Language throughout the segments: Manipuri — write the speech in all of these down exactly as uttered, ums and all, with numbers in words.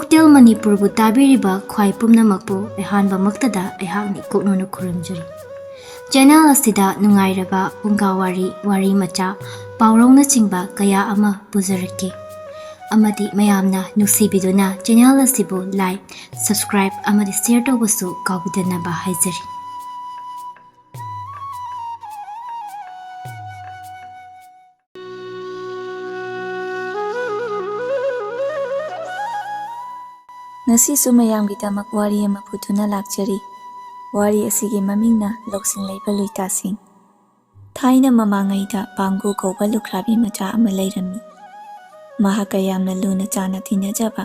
ꯍꯣꯇꯦꯜ ꯃꯅꯤꯄꯨꯔꯕꯨ ꯇꯥꯕꯤꯔꯤꯕ ꯈ꯭ꯋꯥꯏ ꯄꯨꯝꯅꯃꯛꯄꯨ ꯑꯍꯥꯟꯕꯃꯛꯇꯗ ꯑꯩꯍꯥꯛꯅ ꯏꯀꯣꯛꯅꯅ ꯈꯨꯔꯨꯝꯖꯔꯤ꯫ ꯆꯦꯅꯦꯜ ꯑꯁꯤꯗ ꯅꯨꯡꯉꯥꯏꯔꯕ ꯐꯨꯡꯒꯥ ꯋꯥꯔꯤ, ꯋꯥꯔꯤ ꯃꯆꯥ, ꯄꯥꯎꯔꯧꯅꯆꯤꯡꯕ ꯀꯌꯥ ꯑꯃ ꯄꯨꯖꯔꯛꯀꯦ꯫ ꯑꯃꯗꯤ ꯃꯌꯥꯝꯅ ꯅꯨꯡꯁꯤꯕꯤꯗꯨꯅ ꯆꯦꯅꯦꯜ ꯑꯁꯤꯕꯨ like, subscribe ꯑꯃꯗꯤ share ꯇꯧꯕꯁꯨ ꯀꯥꯎꯕꯤꯗꯅꯕ ꯍꯥꯏꯖꯔꯤ꯫ ꯉꯁꯤꯁꯨ ꯃꯌꯥꯝꯒꯤꯗꯃꯛ ꯋꯥꯔꯤ ꯑꯃ ꯄꯨꯗꯨꯅ ꯂꯥꯛꯆꯔꯤ꯫ ꯋꯥꯔꯤ ꯑꯁꯤꯒꯤ ꯃꯃꯤꯡꯅ ꯂꯧꯁꯤꯡ ꯂꯩꯕ ꯂꯨꯏꯇꯥꯁꯤꯡ꯫ ꯊꯥꯏꯅ ꯃꯃꯥꯡꯉꯩꯗ ꯄꯥꯡꯒꯨ ꯀꯧꯕ ꯂꯨꯈ꯭ꯔꯥꯕꯤ ꯃꯆꯥ ꯑꯃ ꯂꯩꯔꯝꯃꯤ꯫ ꯃꯍꯥꯛꯀ ꯌꯥꯝꯅ ꯂꯨꯅ ꯆꯥꯟꯅ ꯇꯤꯟꯅꯖꯕ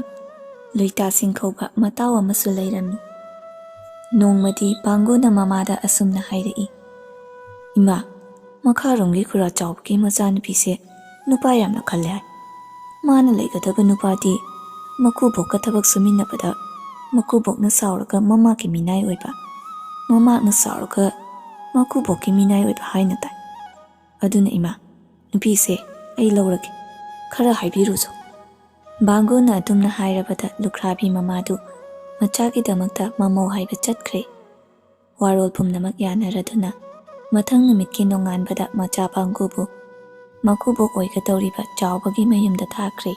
ꯂꯨꯏꯇꯥꯁꯤꯡ ꯀꯧꯕ ꯃꯇꯥꯎ ꯑꯃꯁꯨ ꯂꯩꯔꯝꯃꯤ꯫ ꯅꯣꯡꯃꯗꯤ ꯄꯥꯡꯒꯨꯅ ꯃꯃꯥꯗ ꯑꯁꯨꯝꯅ ꯍꯥꯏꯔꯛꯏ, "ꯏꯃꯥ, ꯃꯈꯥꯔꯣꯝꯒꯤ ꯈꯨꯔꯥ ꯆꯥꯎꯕꯒꯤ ꯃꯆꯥꯅꯨꯄꯤꯁꯦ ꯅꯨꯄꯥ ꯌꯥꯝꯅ ꯈꯜꯂꯦ ꯍꯥꯏ꯫ ꯃꯥꯅ ꯂꯩꯒꯗꯕ ꯅꯨꯄꯥꯗꯤ ꯃꯀꯨꯕꯣꯛꯀ ꯊꯕꯛ ꯁꯨꯃꯤꯟꯅꯕꯗ ꯃꯀꯨꯕꯣꯛꯅ ꯁꯥꯎꯔꯒ ꯃꯃꯥꯒꯤ ꯃꯤꯅꯥꯏ ꯑꯣꯏꯕ, ꯃꯃꯥꯅ ꯁꯥꯎꯔꯒ ꯃꯀꯨꯕꯣꯛꯀꯤ ꯃꯤꯅꯥꯏ ꯑꯣꯏꯕ ꯍꯥꯏꯅ ꯇꯥꯏ꯫ ꯑꯗꯨꯅ ꯏꯃꯥ, ꯅꯨꯄꯤꯁꯦ ꯑꯩ ꯂꯧꯔꯒꯦ꯫ ꯈꯔ ꯍꯥꯏꯕꯤꯔꯨꯁꯨ꯫" ꯕꯥꯡꯒꯨꯅ ꯑꯗꯨꯝꯅ ꯍꯥꯏꯔꯕꯗ ꯂꯨꯈ꯭ꯔꯥꯕꯤ ꯃꯃꯥꯗꯨ ꯃꯆꯥꯒꯤꯗꯃꯛꯇ ꯃꯃꯧ ꯍꯥꯏꯕ ꯆꯠꯈ꯭ꯔꯦ꯫ ꯋꯥꯔꯣꯜ ꯄꯨꯝꯅꯃꯛ ꯌꯥꯅꯔꯗꯨꯅ ꯃꯊꯪ ꯅꯨꯃꯤꯠꯀꯤ ꯅꯣꯡꯉꯥꯟꯕꯗ ꯃꯆꯥ ꯄꯥꯡꯒꯨꯕꯨ ꯃꯀꯨꯕꯣꯛ ꯑꯣꯏꯒꯗꯧꯔꯤꯕ ꯆꯥꯎꯕꯒꯤ ꯃꯌꯨꯝꯗ ꯊꯥꯈ꯭ꯔꯦ꯫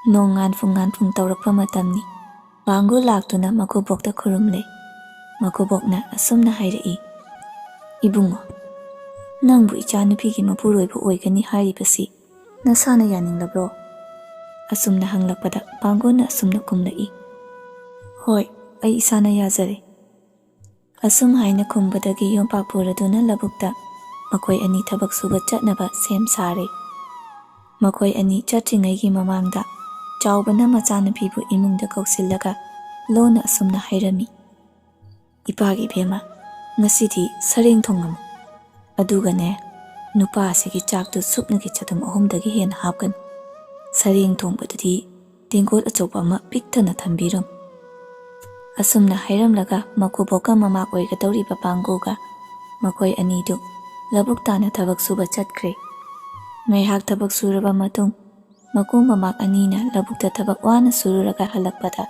ꯅꯣꯡꯉꯥꯟꯐꯨꯡ ꯉꯥꯟꯐꯨꯡ ꯇꯧꯔꯛꯄ ꯃꯇꯝꯅꯤ꯫ ꯄꯥꯡꯒꯨ ꯂꯥꯛꯇꯨꯅ ꯃꯀꯨꯕꯣꯛꯇ ꯈꯨꯔꯨꯝꯂꯦ꯫ ꯃꯀꯨꯕꯣꯛꯅ ꯑꯁꯨꯝꯅ ꯍꯥꯏꯔꯛꯏ, "ꯏꯕꯨꯡꯉꯣ, ꯅꯪꯕꯨ ꯏꯆꯥꯅꯨꯄꯤꯒꯤ ꯃꯄꯨꯔꯣꯏꯕ ꯑꯣꯏꯒꯅꯤ ꯍꯥꯏꯔꯤꯕꯁꯤ ꯅꯁꯥꯅ ꯌꯥꯅꯤꯡꯂꯕ꯭ꯔꯣ?" ꯑꯁꯨꯝꯅ ꯍꯪꯂꯛꯄꯗ ꯄꯥꯡꯒꯨꯅ ꯑꯁꯨꯝꯅ ꯈꯨꯝꯂꯛꯏ, "ꯍꯣꯏ, ꯑꯩ ꯏꯁꯥꯅ ꯌꯥꯖꯔꯦ꯫" ꯑꯁꯨꯝ ꯍꯥꯏꯅ ꯈꯨꯝꯕꯗꯒꯤ ꯌꯣꯝꯄꯥꯛ ꯄꯨꯔꯗꯨꯅ ꯂꯧꯕꯨꯛꯇ ꯃꯈꯣꯏ ꯑꯅꯤ ꯊꯕꯛ ꯁꯨꯕ ꯆꯠꯅꯕ ꯁꯦꯝ ꯁꯥꯔꯦ꯫ ꯃꯈꯣꯏ ꯑꯅꯤ ꯆꯠꯇ꯭ꯔꯤꯉꯩꯒꯤ ꯃꯃꯥꯡꯗ ꯆꯥꯎꯕꯅ ꯃꯆꯥꯅꯨꯄꯤꯕꯨ ꯏꯃꯨꯡꯗ ꯀꯧꯁꯤꯜꯂꯒ ꯂꯣꯟꯅ ꯑꯁꯨꯝꯅ ꯍꯥꯏꯔꯝꯃꯤ, "ꯏꯄꯥꯒꯤ ꯏꯕꯦꯝꯃ, ꯉꯁꯤꯗꯤ ꯁꯔꯦꯡ ꯊꯣꯡꯉꯝꯃꯨ꯫ ꯑꯗꯨꯒꯅꯦ, ꯅꯨꯄꯥ ꯑꯁꯤꯒꯤ ꯆꯥꯛꯇꯨ ꯁꯨꯞꯅꯒꯤ ꯆꯗꯨꯝ ꯑꯍꯨꯝꯗꯒꯤ ꯍꯦꯟꯅ ꯍꯥꯞꯀꯅꯨ꯫ ꯁꯔꯦꯡ ꯊꯣꯡꯕꯗꯨꯗꯤ ꯇꯦꯡꯀꯣꯠ ꯑꯆꯧꯕ ꯑꯃ ꯄꯤꯛ ꯊꯟꯅ ꯊꯝꯕꯤꯔꯝꯃꯨ꯫" ꯑꯁꯨꯝꯅ ꯍꯥꯏꯔꯝꯂꯒ ꯃꯀꯨꯕꯣꯛꯀ ꯃꯃꯥ ꯑꯣꯏꯒꯗꯧꯔꯤꯕ ꯄꯥꯡꯒꯨꯒ ꯃꯈꯣꯏ ꯑꯅꯤꯗꯨ ꯂꯧꯕꯨꯛ ꯇꯥꯅ ꯊꯕꯛ ꯁꯨꯕ ꯆꯠꯈ꯭ꯔꯦ꯫ ꯉꯥꯏꯍꯥꯛ ꯊꯕꯛ ꯁꯨꯔꯕ ꯃꯇꯨꯡ, ꯃꯀꯨ ꯃꯃꯥꯛ ꯑꯅꯤꯅ ꯂꯧꯕꯨꯛꯇ ꯊꯕꯛ ꯋꯥꯅ ꯁꯨꯔꯨꯔꯒ ꯍꯜꯂꯛꯄꯗ,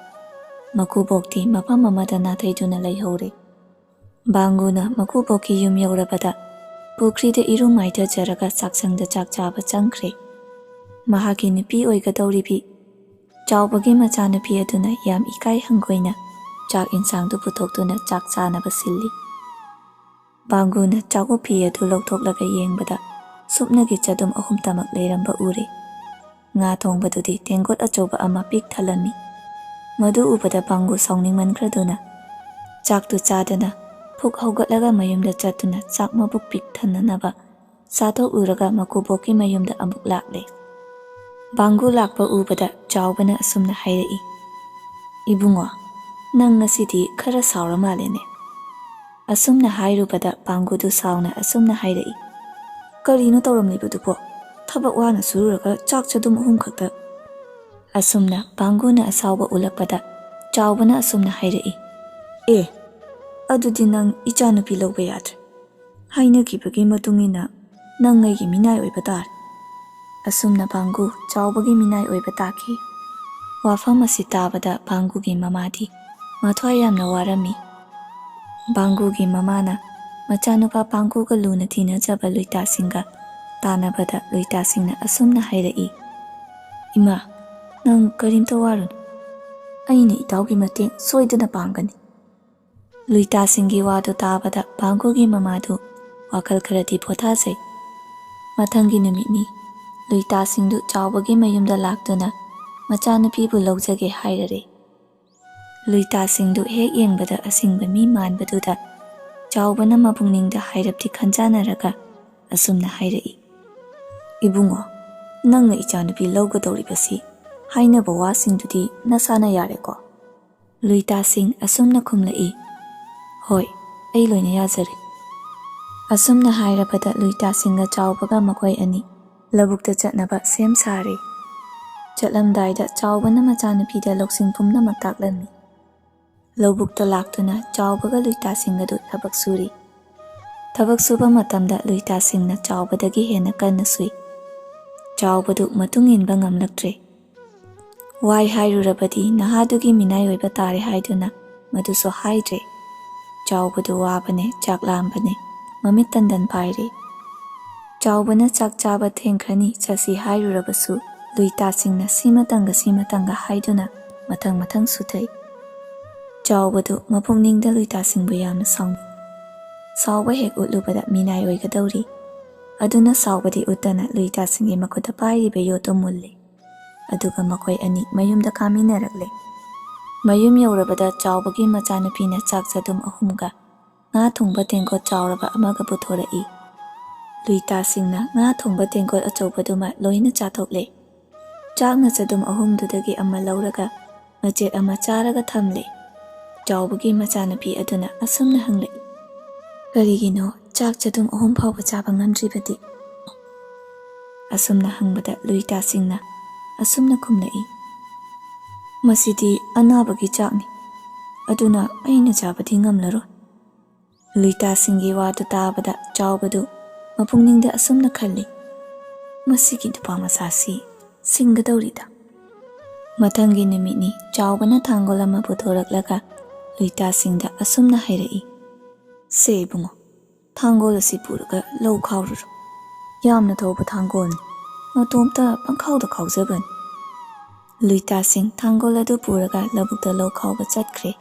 ꯃꯀꯨꯕꯣꯛꯇꯤ ꯃꯐꯝ ꯑꯃꯗ ꯅꯥꯊꯩꯗꯨꯅ ꯂꯩꯍꯧꯔꯦ꯫ ꯕꯥꯡꯒꯨꯅ ꯃꯀꯨꯕꯣꯛꯀꯤ ꯌꯨꯝ ꯌꯧꯔꯕꯗ, ꯄꯨꯈ꯭ꯔꯤꯗ ꯏꯔꯨ ꯃꯥꯏꯊꯖꯔꯒ ꯆꯥꯛꯁꯪꯗ ꯆꯥꯛ ꯆꯥꯕ ꯆꯪꯈ꯭ꯔꯦ꯫ ꯃꯍꯥꯛꯀꯤ ꯅꯨꯄꯤ ꯑꯣꯏꯒꯗꯧꯔꯤꯕꯤ ꯆꯥꯎꯕꯒꯤ ꯃꯆꯥꯅꯨꯄꯤ ꯑꯗꯨꯅ ꯌꯥꯝ ꯏꯀꯥꯏ ꯍꯪꯒꯣꯏꯅ ꯆꯥꯛ ꯏꯟꯁꯥꯡꯗꯨ ꯄꯨꯊꯣꯛꯇꯨꯅ ꯆꯥꯛ ꯆꯥꯅꯕ ꯁꯤꯜꯂꯤ꯫ ꯕꯥꯡꯒꯨꯅ ꯆꯥꯛꯎ ꯐꯤ ꯑꯗꯨ ꯂꯧꯊꯣꯛꯂꯒ ꯌꯦꯡꯕꯗ, ꯁꯨꯞꯅꯒꯤ ꯆꯗꯨꯝ ꯑꯍꯨꯝꯇꯃꯛ ꯂꯩꯔꯝꯕ ꯎꯔꯦ꯫ ꯉꯥ ꯊꯣꯡꯕꯗꯨꯗꯤ ꯇꯦꯡꯀꯣꯠ ꯑꯆꯧꯕ ꯑꯃ ꯄꯤꯛ ꯊꯜꯂꯝꯃꯤ꯫ ꯃꯗꯨ ꯎꯕꯗ ꯕꯥꯡꯒꯨ ꯁꯥꯎꯅꯤꯡꯃꯟꯈ꯭ꯔꯗꯨꯅ, ꯆꯥꯛꯇꯨ ꯆꯥꯗꯅ ꯐꯨꯛ ꯍꯧꯒꯠꯂꯒ ꯃꯌꯨꯝꯗ ꯆꯠꯇꯨꯅ ꯆꯥꯛ ꯃꯕꯨꯛ ꯄꯤꯛ ꯊꯟꯅꯅꯕ ꯆꯥꯊꯣꯛꯂꯨꯔꯒ ꯃꯀꯨꯕꯣꯛꯀꯤ ꯃꯌꯨꯝꯗ ꯑꯃꯨꯛ ꯂꯥꯛꯂꯦ꯫ ꯕꯥꯡꯒꯨ ꯂꯥꯛꯄ ꯎꯕꯗ ꯆꯥꯎꯕꯅ ꯑꯁꯨꯝꯅ ꯍꯥꯏꯔꯛꯏ, "ꯏꯕꯨꯡꯉꯣ, ꯅꯪ ꯉꯁꯤꯗꯤ ꯈꯔ ꯁꯥꯎꯔ ꯃꯥꯜꯂꯦꯅꯦ?" ꯑꯁꯨꯝꯅ ꯍꯥꯏꯔꯨꯕꯗ ꯕꯥꯡꯒꯨꯗꯨ ꯁꯥꯎꯅ ꯑꯁꯨꯝꯅ ꯍꯥꯏꯔꯛꯏ, "ꯀꯔꯤꯅꯣ ꯇꯧꯔꯝꯂꯤꯕꯗꯨꯕꯣ? ꯊꯕꯛ ꯋꯥꯅ ꯁꯨꯔꯨꯔꯒ ꯆꯥꯛ ꯆꯗꯨꯝ ꯑꯍꯨꯝ ꯈꯛꯇ?" ꯑꯁꯨꯝꯅ ꯕꯥꯡꯒꯨꯅ ꯑꯁꯥꯎꯕ ꯎꯠꯂꯛꯄꯗ ꯆꯥꯎꯕꯅ ꯑꯁꯨꯝꯅ ꯍꯥꯏꯔꯛꯏ, "ꯑꯦ, ꯑꯗꯨꯗꯤ ꯅꯪ ꯏꯆꯥꯅꯨꯄꯤ ꯂꯧꯕ ꯌꯥꯗ꯭ꯔꯦ꯫ ꯍꯥꯏꯅꯈꯤꯕꯒꯤ ꯃꯇꯨꯡ ꯏꯟꯅ ꯅꯪ ꯑꯩꯒꯤ ꯃꯤꯅꯥꯏ ꯑꯣꯏꯕ ꯇꯥꯔꯦ꯫" ꯑꯁꯨꯝꯅ ꯕꯥꯡꯒꯨ ꯆꯥꯎꯕꯒꯤ ꯃꯤꯅꯥꯏ ꯑꯣꯏꯕ ꯇꯥꯈꯤ꯫ ꯋꯥꯐꯝ ꯑꯁꯤ ꯇꯥꯕꯗ ꯕꯥꯡꯒꯨꯒꯤ ꯃꯃꯥꯗꯤ ꯃꯊ꯭ꯋꯥꯏ ꯌꯥꯝꯅ ꯋꯥꯔꯝꯃꯤ꯫ ꯕꯥꯡꯒꯨꯒꯤ ꯃꯃꯥꯅ ꯃꯆꯥꯅꯨꯄꯥ ꯕꯥꯡꯒꯨꯒ ꯂꯨꯅ ꯇꯤꯟꯅꯖꯕ ꯂꯨꯏꯇꯥꯁꯤꯡꯒ ꯇꯥꯟꯅꯕꯗ ꯂꯨꯏꯇꯥꯁꯤꯡꯅ ꯑꯁꯨꯝꯅ ꯍꯥꯏꯔꯛꯏ, "ꯏꯃꯥ, ꯅꯪ ꯀꯔꯤꯝꯇ ꯋꯥꯔꯨꯅꯨ꯫ ꯑꯩꯅ ꯏꯇꯥꯎꯒꯤ ꯃꯇꯦꯡ ꯁꯣꯏꯗꯅ ꯄꯥꯡꯒꯅꯤ꯫" ꯂꯨꯏꯇꯥꯁꯤꯡꯒꯤ ꯋꯥꯗꯨ ꯇꯥꯕꯗ ꯕꯥꯡꯒꯨꯒꯤ ꯃꯃꯥꯗꯨ ꯋꯥꯈꯜ ꯈꯔꯗꯤ ꯄꯣꯊꯥꯖꯩ꯫ ꯃꯊꯪꯒꯤ ꯅꯨꯃꯤꯠꯅꯤ꯫ ꯂꯨꯏꯇꯥꯁꯤꯡꯗꯨ ꯆꯥꯎꯕꯒꯤ ꯃꯌꯨꯝꯗ ꯂꯥꯛꯇꯨꯅ ꯃꯆꯥꯅꯨꯄꯤꯕꯨ ꯂꯧꯖꯒꯦ ꯍꯥꯏꯔꯔꯦ꯫ ꯂꯨꯏꯇꯥꯁꯤꯡꯗꯨ ꯍꯦꯛ ꯌꯦꯡꯕꯗ ꯑꯁꯤꯡꯕ ꯃꯤ ꯃꯥꯟꯕꯗꯨꯗ ꯆꯥꯎꯕꯅ ꯃꯄꯨꯛꯅꯤꯡꯗ ꯍꯥꯏꯔꯞꯇꯤ ꯈꯟꯖꯥꯟꯅꯔꯒ ꯑꯁꯨꯝꯅ ꯍꯥꯏꯔꯛꯏ, "ꯏꯕꯨꯡꯉꯣ, ꯅꯪꯅ ꯏꯆꯥꯅꯨꯄꯤ ꯂꯧꯒꯗꯧꯔꯤꯕꯁꯤ ꯍꯥꯏꯅꯕ ꯋꯥꯁꯤꯡꯗꯨꯗꯤ ꯅꯁꯥꯅ ꯌꯥꯔꯦꯀꯣ?" ꯂꯨꯏꯇꯥꯁꯤꯡ ꯑꯁꯨꯝꯅ ꯈꯨꯝꯂꯛꯏ, "ꯍꯣꯏ, ꯑꯩ ꯂꯣꯏꯅ ꯌꯥꯖꯔꯦ꯫" ꯑꯁꯨꯝꯅ ꯍꯥꯏꯔꯕꯗ ꯂꯨꯏꯇꯥꯁꯤꯡꯒ ꯆꯥꯎꯕꯒ ꯃꯈꯣꯏ ꯑꯅꯤ ꯂꯧꯕꯨꯛꯇ ꯆꯠꯅꯕ ꯁꯦꯝ ꯁꯥꯔꯦ꯫ ꯆꯠꯂꯝꯗꯥꯏꯗ ꯆꯥꯎꯕꯅ ꯃꯆꯥꯅꯨꯄꯤꯗ ꯂꯧꯁꯤꯡ ꯄꯨꯝꯅꯃꯛ ꯇꯥꯛꯂꯝꯃꯤ꯫ ꯂꯧꯕꯨꯛꯇ ꯂꯥꯛꯇꯨꯅ ꯆꯥꯎꯕꯒ ꯂꯨꯏꯇꯥꯁꯤꯡ ꯑꯗꯨ ꯊꯕꯛ ꯁꯨꯔꯤ꯫ ꯊꯕꯛ ꯁꯨꯕ ꯃꯇꯝꯗ ꯂꯨꯏꯇꯥꯁꯤꯡꯅ ꯆꯥꯎꯕꯗꯒꯤ ꯍꯦꯟꯅ ꯀꯟꯅ ꯁꯨꯏ꯫ ꯆꯥꯎꯕꯗꯨ ꯃꯇꯨꯡ ꯏꯟꯕ ꯉꯝꯂꯛꯇ꯭ꯔꯦ꯫ ꯋꯥꯏ ꯍꯥꯏꯔꯨꯔꯕꯗꯤ ꯅꯍꯥꯗꯨꯒꯤ ꯃꯤꯅꯥꯏ ꯑꯣꯏꯕ ꯇꯥꯔꯦ ꯍꯥꯏꯗꯨꯅ ꯃꯗꯨꯁꯨ ꯍꯥꯏꯗ꯭ꯔꯦ꯫ ꯆꯥꯎꯕꯗꯨ ꯋꯥꯕꯅꯦ, ꯆꯥꯛ ꯂꯥꯝꯕꯅꯦ, ꯃꯃꯤꯠ ꯇꯟꯗꯟ ꯄꯥꯏꯔꯦ꯫ ꯆꯥꯎꯕꯅ ꯆꯥꯛ ꯆꯥꯕ ꯊꯦꯡꯈ꯭ꯔꯅꯤ, ꯆꯠꯁꯤ ꯍꯥꯏꯔꯨꯔꯕꯁꯨ ꯂꯨꯏꯇꯥꯁꯤꯡꯅ ꯁꯤꯃꯇꯪꯒ ꯁꯤꯃꯇꯪꯒ ꯍꯥꯏꯗꯨꯅ ꯃꯊꯪ ꯃꯊꯪ ꯁꯨꯊꯩ꯫ ꯆꯥꯎꯕꯗꯨ ꯃꯄꯨꯛꯅꯤꯡꯗ ꯂꯨꯏꯇꯥꯁꯤꯡꯕꯨ ꯌꯥꯝꯅ ꯁꯥꯎꯅꯤꯡꯏ꯫ ꯁꯥꯎꯕ ꯍꯦꯛ ꯎꯠꯂꯨꯕꯗ ꯃꯤꯅꯥꯏ ꯑꯣꯏꯒꯗꯧꯔꯤ꯫ ꯑꯗꯨꯅ ꯁꯥꯎꯕꯗꯤ ꯎꯠꯇꯅ ꯂꯨꯏꯇꯥꯁꯤꯡꯒꯤ ꯃꯈꯨꯠꯇ ꯄꯥꯏꯔꯤꯕ ꯌꯣꯠꯇꯨ ꯃꯨꯜꯂꯤ꯫ ꯑꯗꯨꯒ ꯃꯈꯣꯏ ꯑꯅꯤ ꯃꯌꯨꯝꯗ ꯀꯥꯃꯤꯟꯅꯔꯛꯂꯦ꯫ ꯃꯌꯨꯝ ꯌꯧꯔꯕꯗ ꯆꯥꯎꯕꯒꯤ ꯃꯆꯥꯅꯨꯄꯤꯅ ꯆꯥꯛ ꯆꯗꯨꯝ ꯑꯍꯨꯝꯒ ꯉꯥ ꯊꯣꯡꯕ ꯇꯦꯡꯀꯣꯠ ꯆꯥꯎꯔꯕ ꯑꯃꯒ ꯄꯨꯊꯣꯔꯛꯏ꯫ ꯂꯨꯏꯇꯥꯁꯤꯡꯅ ꯉꯥ ꯊꯣꯡꯕ ꯇꯦꯡꯀꯣꯠ ꯑꯆꯧꯕꯗꯨꯃ ꯂꯣꯏꯅ ꯆꯥꯊꯣꯛꯂꯦ꯫ ꯆꯥꯛꯅ ꯆꯗꯨꯝ ꯑꯍꯨꯝꯗꯨꯗꯒꯤ ꯑꯃ ꯂꯧꯔꯒ ꯃꯆꯦꯠ ꯑꯃ ꯆꯥꯔꯒ ꯊꯝꯂꯦ꯫ ꯆꯥꯎꯕꯒꯤ ꯃꯆꯥꯅꯨꯄꯤ ꯑꯗꯨꯅ ꯑꯁꯨꯝꯅ ꯍꯪꯂꯛꯏ, "ꯀꯔꯤꯒꯤꯅꯣ ꯆꯥꯛ ꯆꯗꯨꯝ ꯑꯍꯨꯝ ꯐꯥꯎꯕ ꯆꯥꯕ ꯉꯝꯗ꯭ꯔꯤꯕꯗꯤ?" ꯑꯁꯨꯝꯅ ꯍꯪꯕꯗ ꯂꯨꯏꯇꯥꯁꯤꯡꯅ ꯑꯁꯨꯝꯅ ꯈꯨꯝꯂꯛꯏ, "ꯃꯁꯤꯗꯤ ꯑꯅꯥꯕꯒꯤ ꯆꯥꯛꯅꯤ, ꯑꯗꯨꯅ ꯑꯩꯅ ꯆꯥꯕꯗꯤ ꯉꯝꯂꯔꯣꯏ꯫" ꯂꯨꯏꯇꯥꯁꯤꯡꯒꯤ ꯋꯥꯗꯨ ꯇꯥꯕꯗ ꯆꯥꯎꯕꯗꯨ ꯃꯄꯨꯛꯅꯤꯡꯗ ꯑꯁꯨꯝꯅ ꯈꯜꯂꯤ, "ꯃꯁꯤꯒꯤ ꯅꯨꯄꯥ ꯃꯆꯥꯁꯤ ꯁꯤꯡꯒꯗꯧꯔꯤꯗ꯫" ꯃꯊꯪꯒꯤ ꯅꯨꯃꯤꯠꯅꯤ꯫ ꯆꯥꯎꯕꯅ ꯊꯥꯡꯒꯣꯜ ꯑꯃ ꯄꯨꯊꯣꯔꯛꯂꯒ ꯂꯨꯏꯇꯥꯁꯤꯡꯗ ꯑꯁꯨꯝꯅ ꯍꯥꯏꯔꯛꯏ, "ꯁꯦ ꯏꯕꯨꯡꯉꯣ, ꯊꯥꯡꯒꯣꯜ ꯑꯁꯤ ꯄꯨꯔꯒ ꯂꯧ ꯈꯥꯎꯔꯨꯔꯣ꯫ ꯌꯥꯝꯅ ꯊꯧꯕ ꯊꯥꯡꯒꯣꯜꯅꯤ꯫ ꯃꯇꯣꯝꯇ ꯄꯪꯈꯥꯎꯗ ꯈꯥꯎꯖꯕꯅꯤ꯫" ꯂꯨꯏꯇꯥꯁꯤꯡ ꯊꯥꯡꯒꯣꯜ ꯑꯗꯨ ꯄꯨꯔꯒ ꯂꯧꯕꯨꯛꯇ ꯂꯧ ꯈꯥꯎꯕ ꯆꯠꯈ꯭ꯔꯦ꯫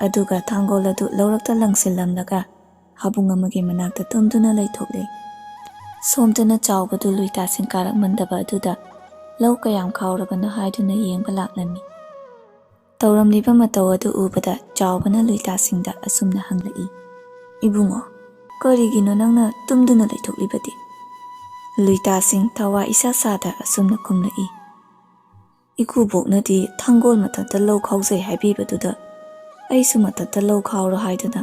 ꯑꯗꯨꯒ ꯊꯥꯡꯒꯣꯜ ꯑꯗꯨ ꯂꯧꯔꯛꯇ ꯂꯪꯁꯤꯜꯂꯝꯂꯒ ꯍꯥꯕꯨꯡ ꯑꯃꯒꯤ ꯃꯅꯥꯛꯇ ꯇꯨꯝꯗꯨꯅ ꯂꯩꯊꯣꯛꯂꯦ꯫ ꯁꯣꯝꯗꯅ ꯆꯥꯎꯕꯗꯨ ꯂꯨꯏꯇꯥꯁꯤꯡ ꯀꯥꯔꯛꯃꯟꯗꯕ ꯑꯗꯨꯗ ꯂꯧ ꯀꯌꯥꯝ ꯈꯥꯎꯔꯕꯅꯣ ꯍꯥꯏꯗꯨꯅ ꯌꯦꯡꯕ ꯂꯥꯛꯂꯝꯃꯤ꯫ ꯇꯧꯔꯝꯂꯤꯕ ꯃꯇꯧ ꯑꯗꯨ ꯎꯕꯗ ꯆꯥꯎꯕꯅ ꯂꯨꯏꯇꯥꯁꯤꯡꯗ ꯑꯁꯨꯝꯅ ꯍꯪꯂꯛꯏ, "ꯏꯕꯨꯡꯉꯣ, ꯀꯔꯤꯒꯤꯅꯣ ꯅꯪꯅ ꯇꯨꯝꯗꯨꯅ ꯂꯩꯊꯣꯛꯂꯤꯕꯗꯤ?" ꯂꯨꯏꯇꯥꯁꯤꯡ ꯊꯋꯥ ꯏꯁꯥ ꯁꯥꯗ ꯑꯁꯨꯝꯅ ꯈꯨꯝꯂꯛꯏ, "ꯏꯀꯨꯕꯣꯛꯅꯗꯤ ꯊꯥꯡꯒꯣꯜ ꯃꯊꯛꯇ ꯂꯧ ꯈꯥꯎꯖꯩ ꯍꯥꯏꯕꯤꯕꯗꯨꯗ ꯑꯩꯁꯨ ꯃꯊꯛꯇ ꯂꯧ ꯈꯥꯎꯔꯣ ꯍꯥꯏꯗꯨꯅ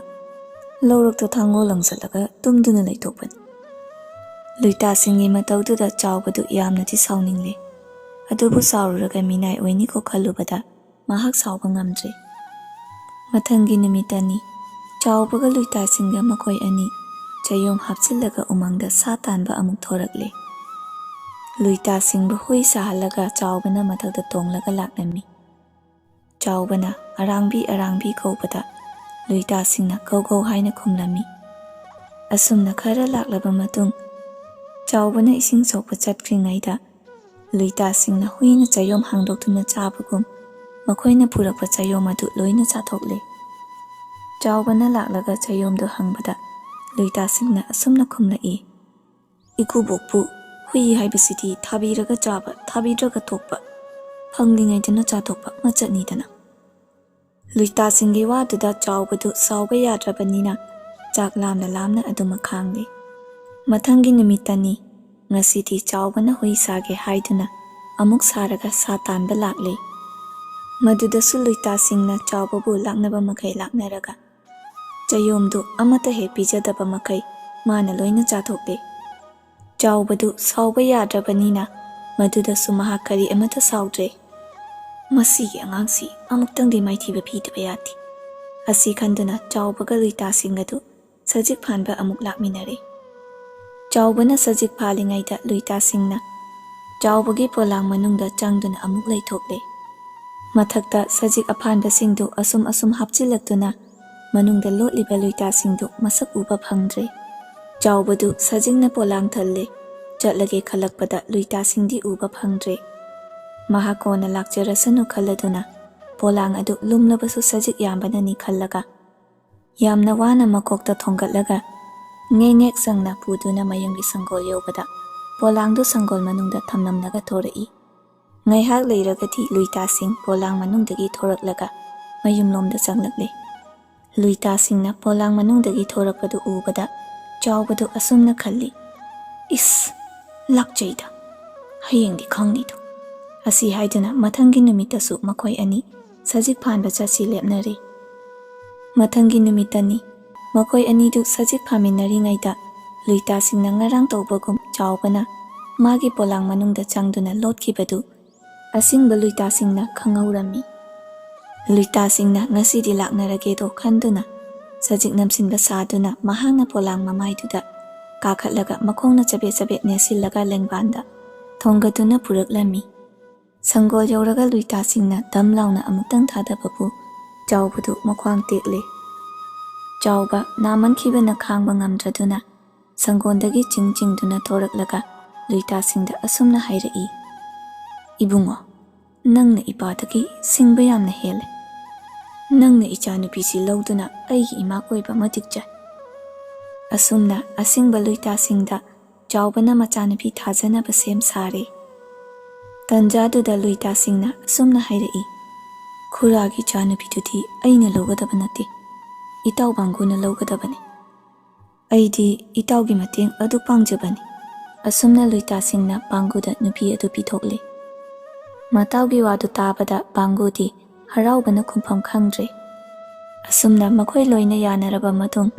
ꯂꯧꯔꯛꯇ ꯊꯥꯡꯒꯣꯜ ꯂꯪꯁꯤꯜꯂꯒ ꯇꯨꯝꯗꯨꯅ ꯂꯩꯊꯣꯛꯄꯅꯤ꯫" ꯂꯨꯏꯇꯥꯁꯤꯡꯒꯤ ꯃꯇꯧꯗꯨꯗ ꯆꯥꯎꯕꯗꯨ ꯌꯥꯝꯅꯗꯤ ꯁꯥꯎꯅꯤꯡꯂꯦ꯫ ꯑꯗꯨꯕꯨ ꯁꯥꯎꯔꯨꯔꯒ ꯃꯤꯅꯥꯏ ꯑꯣꯏꯅꯤꯀꯣ ꯈꯜꯂꯨꯕꯗ ꯃꯍꯥꯛ ꯁꯥꯎꯕ ꯉꯝꯗ꯭ꯔꯦ꯫ ꯃꯊꯪꯒꯤ ꯅꯨꯃꯤꯠꯇꯅꯤ꯫ ꯆꯥꯎꯕꯒ ꯂꯨꯏꯇꯥꯁꯤꯡꯒ ꯃꯈꯣꯏ ꯑꯅꯤ ꯆꯌꯣꯝ ꯍꯥꯞꯆꯤꯜꯂꯒ ꯎꯃꯪꯗ ꯁꯥ ꯇꯥꯟꯕ ꯑꯃꯨꯛ ꯊꯣꯔꯛꯂꯦ꯫ ꯂꯨꯏꯇꯥꯁꯤꯡꯕꯨ ꯍꯨꯏ ꯁꯥꯍꯜꯂꯒ ꯆꯥꯎꯕꯅ ꯃꯊꯛꯇ ꯇꯣꯡꯂꯒ ꯂꯥꯛꯂꯝꯃꯤ꯫ ꯆꯥꯎꯕꯅ "ꯑꯔꯥꯡꯕꯤ, ꯑꯔꯥꯡꯕꯤ" ꯀꯧꯕꯗ ꯂꯨꯏꯇꯥꯁꯤꯡꯅ "ꯒꯧ ꯒꯧ" ꯍꯥꯏꯅ ꯈꯨꯝꯂꯝꯃꯤ꯫ ꯑꯁꯨꯝꯅ ꯈꯔ ꯂꯥꯛꯂꯕ ꯃꯇꯨꯡ, ꯆꯥꯎꯕꯅ ꯏꯁꯤꯡ ꯁꯣꯛꯄ ꯆꯠꯈ꯭ꯔꯤꯉꯩꯗ, ꯂꯨꯏꯇꯥꯁꯤꯡꯅ ꯍꯨꯏꯅ ꯆꯌꯣꯝ ꯍꯥꯡꯗꯣꯛꯇꯨꯅ ꯆꯥꯕꯒꯨꯝ, ꯃꯈꯣꯏꯅ ꯄꯨꯔꯛꯄ ꯆꯌꯣꯝ ꯑꯗꯨ ꯂꯣꯏꯅ ꯆꯥꯊꯣꯛꯂꯦ꯫ ꯆꯥꯎꯕꯅ ꯂꯥꯛꯂꯒ ꯆꯌꯣꯝꯗꯨ ꯍꯪꯕꯗ, ꯂꯨꯏꯇꯥꯁꯤꯡꯅ ꯑꯁꯨꯝꯅ ꯈꯨꯝꯂꯛꯏ: "ꯏꯀꯨꯕꯣꯛꯄꯨ, ꯍꯨꯏ ꯍꯥꯏꯕꯁꯤꯗꯤ ꯊꯥꯕꯤꯔꯒ ꯆꯥꯕ, ꯊꯥꯕꯤꯗ꯭ꯔꯒ ꯇꯣꯛꯄ, ꯐꯪꯂꯤꯉꯩꯗꯅ ꯆꯥꯊꯣꯛꯄ ꯃꯆꯠꯅꯤꯗꯅ꯫" ꯂꯨꯏꯇꯥꯁꯤꯡꯒꯤ ꯋꯥꯗꯨꯗ ꯆꯥꯎꯕꯗꯨ ꯁꯥꯎꯕ ꯌꯥꯗ꯭ꯔꯕꯅꯤꯅ ꯆꯥꯛ ꯂꯥꯝꯅ ꯂꯥꯝꯅ ꯑꯗꯨꯃꯛ ꯈꯥꯡꯂꯤ꯫ ꯃꯊꯪꯒꯤ ꯅꯨꯃꯤꯠꯇꯅꯤ꯫ ꯉꯁꯤꯗꯤ ꯆꯥꯎꯕꯅ ꯍꯨꯏ ꯁꯥꯒꯦ ꯍꯥꯏꯗꯨꯅ ꯑꯃꯨꯛ ꯁꯥꯔꯒ ꯁꯥ ꯇꯥꯟꯕ ꯂꯥꯛꯂꯦ꯫ ꯃꯗꯨꯗꯁꯨ ꯂꯨꯏꯇꯥꯁꯤꯡꯅ ꯆꯥꯎꯕꯕꯨ ꯂꯥꯛꯅꯕ ꯃꯈꯩ ꯂꯥꯛꯅꯔꯒ ꯆꯌꯣꯝꯗꯨ ꯑꯃꯠꯇ ꯍꯦꯛ ꯄꯤꯖꯗꯕ ꯃꯈꯩ ꯃꯥꯅ ꯂꯣꯏꯅ ꯆꯥꯊꯣꯛꯂꯦ꯫ ꯆꯥꯎꯕꯗꯨ ꯁꯥꯎꯕ ꯌꯥꯗ꯭ꯔꯕꯅꯤꯅ ꯃꯗꯨꯗꯁꯨ ꯃꯍꯥꯛ ꯀꯔꯤ ꯑꯃꯠꯇ ꯁꯥꯎꯗ꯭ꯔꯦ꯫ "ꯃꯁꯤꯒꯤ ꯑꯉꯥꯡꯁꯤ ꯑꯃꯨꯛꯇꯪꯗꯤ ꯃꯥꯏꯊꯤꯕ ꯄꯤꯗꯕ ꯌꯥꯗꯦ" ꯑꯁꯤ ꯈꯟꯗꯨꯅ ꯆꯥꯎꯕꯒ ꯂꯨꯏꯇꯥꯁꯤꯡ ꯑꯗꯨ ꯁꯖꯤꯛ ꯐꯥꯟꯕ ꯑꯃꯨꯛ ꯂꯥꯛꯃꯤꯟꯅꯔꯦ꯫ ꯆꯥꯎꯕꯅ ꯁꯖꯤꯛ ꯐꯥꯜꯂꯤꯉꯩꯗ ꯂꯨꯏꯇꯥꯁꯤꯡꯅ ꯆꯥꯎꯕꯒꯤ ꯄꯣꯂꯥꯡ ꯃꯅꯨꯡꯗ ꯆꯪꯗꯨꯅ ꯑꯃꯨꯛ ꯂꯩꯊꯣꯛꯂꯦ꯫ ꯃꯊꯛꯇ ꯁꯖꯤꯛ ꯑꯐꯥꯟꯕꯁꯤꯡꯗꯨ ꯑꯁꯨꯝ ꯑꯁꯨꯝ ꯍꯥꯞꯆꯤꯜꯂꯛꯇꯨꯅ ꯃꯅꯨꯡꯗ ꯂꯣꯠꯂꯤꯕ ꯂꯨꯏꯇꯥꯁꯤꯡꯗꯨ ꯃꯁꯛ ꯎꯕ ꯐꯪꯗ꯭ꯔꯦ꯫ ꯆꯥꯎꯕꯗꯨ ꯁꯖꯤꯛꯅ ꯄꯣꯂꯥꯡ ꯊꯜꯂꯦ, ꯆꯠꯂꯒꯦ ꯈꯜꯂꯛꯄꯗ ꯂꯨꯏꯇꯥꯁꯤꯡꯗꯤ ꯎꯕ ꯐꯪꯗ꯭ꯔꯦ꯫ ꯃꯍꯥꯛ ꯀꯣꯟꯅ ꯂꯥꯛꯆꯔꯁꯅꯨ ꯈꯜꯂꯗꯨꯅ ꯄꯣꯂꯥꯡ ꯑꯗꯨ ꯂꯨꯝꯂꯕꯁꯨ ꯁꯖꯤꯛ ꯌꯥꯝꯕꯅꯅꯤ ꯈꯜꯂꯒ ꯌꯥꯝꯅ ꯋꯥꯅ ꯃꯀꯣꯛꯇ ꯊꯣꯡꯒꯠꯂꯒ ꯅꯦꯛ ꯅꯦꯛ ꯁꯪꯅ ꯄꯨꯗꯨꯅ ꯃꯌꯨꯝꯒꯤ ꯁꯪꯒꯣꯜ ꯌꯧꯕꯗ ꯄꯣꯂꯥꯡꯗꯨ ꯁꯪꯒꯣꯜ ꯃꯅꯨꯡꯗ ꯊꯝꯂꯝꯂꯒ ꯊꯣꯔꯛꯏ꯫ ꯉꯥꯏꯍꯥꯛ ꯂꯩꯔꯒꯗꯤ ꯂꯨꯏꯇꯥꯁꯤꯡ ꯄꯣꯂꯥꯡ ꯃꯅꯨꯡꯗꯒꯤ ꯊꯣꯔꯛꯂꯒ ꯃꯌꯨꯝꯂꯣꯝꯗ ꯆꯪꯂꯛꯂꯦ꯫ ꯂꯨꯏꯇꯥꯁꯤꯡꯅ ꯄꯣꯂꯥꯡ ꯃꯅꯨꯡꯗꯒꯤ ꯊꯣꯔꯛꯄꯗꯨ ꯎꯕꯗ ꯆꯥꯎꯕꯗꯨ ꯑꯁꯨꯝꯅ ꯈꯜꯂꯤ, "ꯏꯁ, ꯂꯥꯛꯆꯩꯗ, ꯍꯌꯦꯡꯗꯤ ꯈꯪꯅꯤꯗꯣ" ꯑꯁꯤ ꯍꯥꯏꯗꯨꯅ ꯃꯊꯪꯒꯤ ꯅꯨꯃꯤꯠꯇꯁꯨ ꯃꯈꯣꯏ ꯑꯅꯤ ꯁꯖꯤꯛ ꯐꯥꯟꯕ ꯆꯠꯁꯤ ꯂꯦꯞꯅꯔꯦ꯫ ꯃꯊꯪꯒꯤ ꯅꯨꯃꯤꯠꯇꯅꯤ꯫ ꯃꯈꯣꯏ ꯑꯅꯤꯗꯨ ꯁꯖꯤꯛ ꯐꯥꯃꯤꯟꯅꯔꯤꯉꯩꯗ ꯂꯨꯏꯇꯥꯁꯤꯡꯅ ꯉꯔꯥꯡ ꯇꯧꯕꯒꯨꯝ ꯆꯥꯎꯕꯅ ꯃꯥꯒꯤ ꯄꯣꯂꯥꯡ ꯃꯅꯨꯡꯗ ꯆꯪꯗꯨꯅ ꯂꯣꯠꯈꯤꯕꯗꯨ ꯑꯁꯤꯡꯕ ꯂꯨꯏꯇꯥꯁꯤꯡꯅ ꯈꯪꯍꯧꯔꯝꯃꯤ꯫ ꯂꯨꯏꯇꯥꯁꯤꯡꯅ ꯉꯁꯤꯗꯤ ꯂꯥꯛꯅꯔꯒꯦꯗꯣ ꯈꯟꯗꯨꯅ ꯁꯖꯤꯛ ꯅꯝꯁꯤꯟꯕ ꯁꯥꯗꯨꯅ ꯃꯍꯥꯛꯅ ꯄꯣꯂꯥꯡ ꯃꯃꯥꯏꯗꯨꯗ ꯀꯥꯈꯠꯂꯒ ꯃꯈꯣꯡꯅ ꯆꯕꯦꯠ ꯆꯕꯦꯠ ꯅꯦꯠꯁꯤꯜꯂꯒ ꯂꯦꯡꯕꯥꯟꯗ ꯊꯣꯡꯒꯗꯨꯅ ꯄꯨꯔꯛꯂꯝꯃꯤ꯫ ꯁꯪꯒꯣꯜ ꯌꯧꯔꯒ ꯂꯨꯏꯇꯥꯁꯤꯡꯅ ꯗꯝ ꯂꯥꯎꯅ ꯑꯃꯨꯛꯇꯪ ꯊꯥꯗꯕꯕꯨ ꯆꯥꯎꯕꯗꯨ ꯃꯈ꯭ꯋꯥꯡ ꯇꯦꯛꯂꯦ꯫ ꯆꯥꯎꯕ ꯅꯥꯃꯟꯈꯤꯕꯅ ꯈꯥꯡꯕ ꯉꯝꯗ꯭ꯔꯗꯨꯅ ꯁꯪꯒꯣꯜꯗꯒꯤ ꯆꯤꯡ ꯆꯤꯡꯗꯨꯅ ꯊꯣꯔꯛꯂꯒ ꯂꯨꯏꯇꯥꯁꯤꯡꯗ ꯑꯁꯨꯝꯅ ꯍꯥꯏꯔꯛꯏ, "ꯏꯕꯨꯡꯉꯣ, ꯅꯪꯅ ꯏꯄꯥꯗꯒꯤ ꯁꯤꯡꯕ ꯌꯥꯝꯅ ꯍꯦꯜꯂꯦ꯫ ꯅꯪꯅ ꯏꯆꯥꯅꯨꯄꯤꯁꯤ ꯂꯧꯗꯨꯅ ꯑꯩꯒꯤ ꯏꯃꯥ ꯑꯣꯏꯕ ꯃꯇꯤꯛ ꯆꯥꯏ꯫" ꯑꯁꯨꯝꯅ ꯑꯁꯤꯡꯕ ꯂꯨꯏꯇꯥꯁꯤꯡꯗ ꯆꯥꯎꯕꯅ ꯃꯆꯥꯅꯨꯄꯤ ꯊꯥꯖꯅꯕ ꯁꯦꯝ ꯁꯥꯔꯦ꯫ ꯇꯟꯖꯥꯗꯨꯗ ꯂꯨꯏꯇꯥꯁꯤꯡꯅ ꯑꯁꯨꯝꯅ ꯍꯥꯏꯔꯛꯏ, "ꯈꯨꯔꯥꯒꯤ ꯏꯆꯥꯅꯨꯄꯤꯗꯨꯗꯤ ꯑꯩꯅ ꯂꯧꯒꯗꯕ ꯅꯠꯇꯦ, ꯏꯇꯥꯎ ꯕꯥꯡꯒꯨꯅ ꯂꯧꯒꯗꯕꯅꯤ꯫ ꯑꯩꯗꯤ ꯏꯇꯥꯎꯒꯤ ꯃꯇꯦꯡ ꯑꯗꯨ ꯄꯥꯡꯖꯕꯅꯤ꯫" ꯑꯁꯨꯝꯅ ꯂꯨꯏꯇꯥꯁꯤꯡꯅ ꯕꯥꯡꯒꯨꯗ ꯅꯨꯄꯤ ꯑꯗꯨ ꯄꯤꯊꯣꯛꯂꯦ꯫ ꯃꯇꯥꯎꯒꯤ ꯋꯥꯗꯨ ꯇꯥꯕꯗ ꯕꯥꯡꯒꯨꯗꯤ ꯍꯔꯥꯎꯕꯅ ꯈꯨꯝꯐꯝ ꯈꯪꯗ꯭ꯔꯦ꯫ ꯑꯁꯨꯝꯅ ꯃꯈꯣꯏ ꯂꯣꯏꯅ ꯌꯥꯅꯔꯕ ꯃꯇꯨꯡ,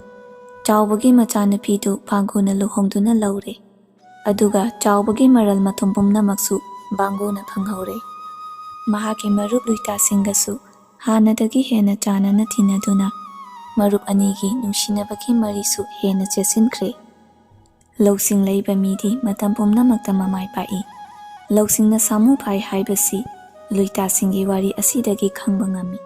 ꯆꯥꯎꯕꯒꯤ ꯃꯆꯥꯅꯨꯄꯤꯗꯨ ꯕꯥꯡꯒꯨꯅ ꯂꯨꯍꯣꯡꯗꯨꯅ ꯂꯧꯔꯦ꯫ ꯑꯗꯨꯒ ꯆꯥꯎꯕꯒꯤ ꯃꯔꯜ ꯃꯊꯨꯝ ꯄꯨꯝꯅꯃꯛꯁꯨ ꯕꯥꯡꯒꯨꯅ ꯐꯪꯍꯧꯔꯦ꯫ ꯃꯍꯥꯛꯀꯤ ꯃꯔꯨꯞ ꯂꯨꯏꯇꯥꯁꯤꯡꯒꯁꯨ ꯍꯥꯟꯅꯗꯒꯤ ꯍꯦꯟꯅ ꯆꯥꯟꯅꯅ ꯇꯤꯟꯅꯗꯨꯅ ꯃꯔꯨꯞ ꯑꯅꯤꯒꯤ ꯅꯨꯡꯁꯤꯅꯕꯒꯤ ꯃꯔꯤꯁꯨ ꯍꯦꯟꯅ ꯆꯦꯠꯁꯤꯟꯈ꯭ꯔꯦ꯫ ꯂꯧꯁꯤꯡ ꯂꯩꯕ ꯃꯤꯗꯤ ꯃꯇꯝ ꯄꯨꯝꯅꯃꯛꯇ ꯃꯃꯥꯏ ꯄꯥꯛꯏ꯫ ꯂꯧꯁꯤꯡꯅ ꯁꯥꯃꯨ ꯐꯥꯏ ꯍꯥꯏꯕꯁꯤ ꯂꯨꯏꯇꯥꯁꯤꯡꯒꯤ ꯋꯥꯔꯤ ꯑꯁꯤꯗꯒꯤ ꯈꯪꯕ ꯉꯝꯃꯤ꯫